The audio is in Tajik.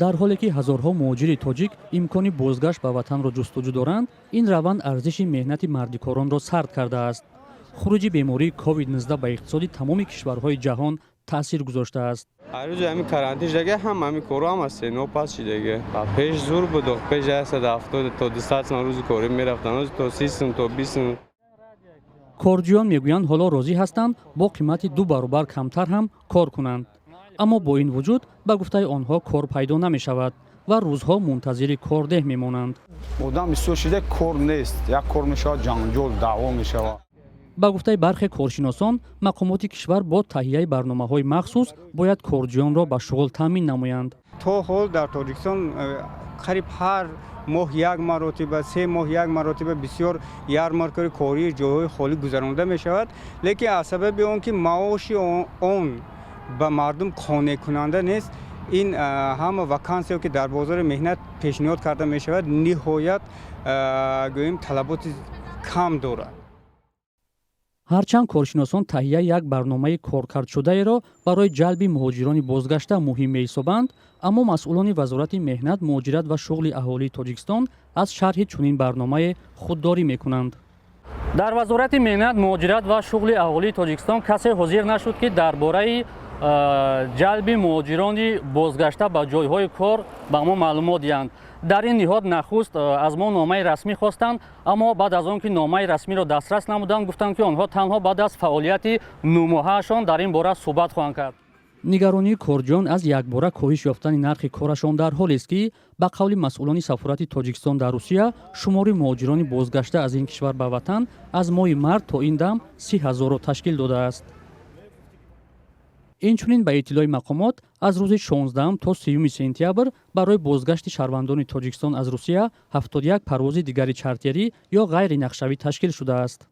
Дар ҳоле ки ҳазорҳо муҳоҷири тоҷик имкони бозгашт ба ватанро ҷустуҷӯ доранд, ин раванд арзиши меҳнати мардикоронро сард кардааст. Хуруҷи бемории COVID-19 ба иқтисоди тамоми кишварҳои ҷаҳон таъсир гузоштааст. Ҳар рӯзи ҳамин карантин шудаги, ҳама ҳамин кору ҳама сено паст шудаги. Пеш зур буд, пеш 170 то 200 сом рӯзи корӣ мерафтан, ҳозир то 30 сум, то 20 сум. Корҷӯён мегӯянд, ҳоло розӣ ҳастанд бо қимати ду баробар камтар ҳам кор кунанд, аммо бо ин вуҷуд, ба гуфтаи онҳо, кор пайдо намешавад ва рӯзҳо мунтазири кордеҳ мемонанд. Одам бисёр шида, кор нест, як кор мешавад, ҷанҷол, даъво мешавад. Ба гуфтаи бархе коршиносон, мақомоти кишвар бо таҳияи барномаҳои махсус бояд корҷӯёнро ба шуғл таъмин намоянд. То ҳол дар Тоҷикистон қариб ҳар моҳ як маротиба, 3 моҳ як маротиба бисёр ярмаркаи кории ҷойҳои холӣ гузаронда мешавад, лекин аз сабаби он ки маоши он ба мардум қонеъкунанда нест, ин ҳама вакансияо ки дар бозори меҳнат пешниҳод карда мешавад, ниҳоят, гӯем, талаботи кам дорад. Ҳарчанд коршиносон таҳияи як барномаи коркардшудаеро барои ҷалби муҳоҷирони бозгашта муҳим меҳисобанд, аммо масъулони Вазорати меҳнат, муҳоҷират ва шуғли аҳолии Тоҷикистон аз шарҳи чунин барномае худдорӣ мекунанд. Дар Вазорати меҳнат, муҳоҷират ва шуғли аҳолии Тоҷикистон касе ҳозир нашуд, ки дар бораи ҷалби муҳоҷирони бозгашта ба ҷойҳои кор ба мо маълумот диҳанд. Дар ин ниҳод нахуст аз мо номаи расмӣ хостанд, аммо баъд аз он ки номаи расмиро дастрас намуданд, гуфтанд, ки онҳо танҳо баъд аз фаъолияти нӯҳмоҳаашон дар ин бора суҳбат хоҳанд кард. Нигаронии корҷӯён аз якбора коҳиш ёфтани нархи корашон дар ҳолест, ки ба қавли масъулони сафорати Тоҷикистон дар Русия, шумори муҳоҷирони бозгашта аз ин кишвар ба ватан аз моҳи март то ин дам 30 ҳазорро ташкил додааст. Инчунин, ба иттилои мақомот, аз рӯзи 16 то 30 сентябр барои бозгашти шаҳрвандони Тоҷикистон аз Русия 71 парвози дигари чартерӣ ё ғайринақшавӣ ташкил шудааст.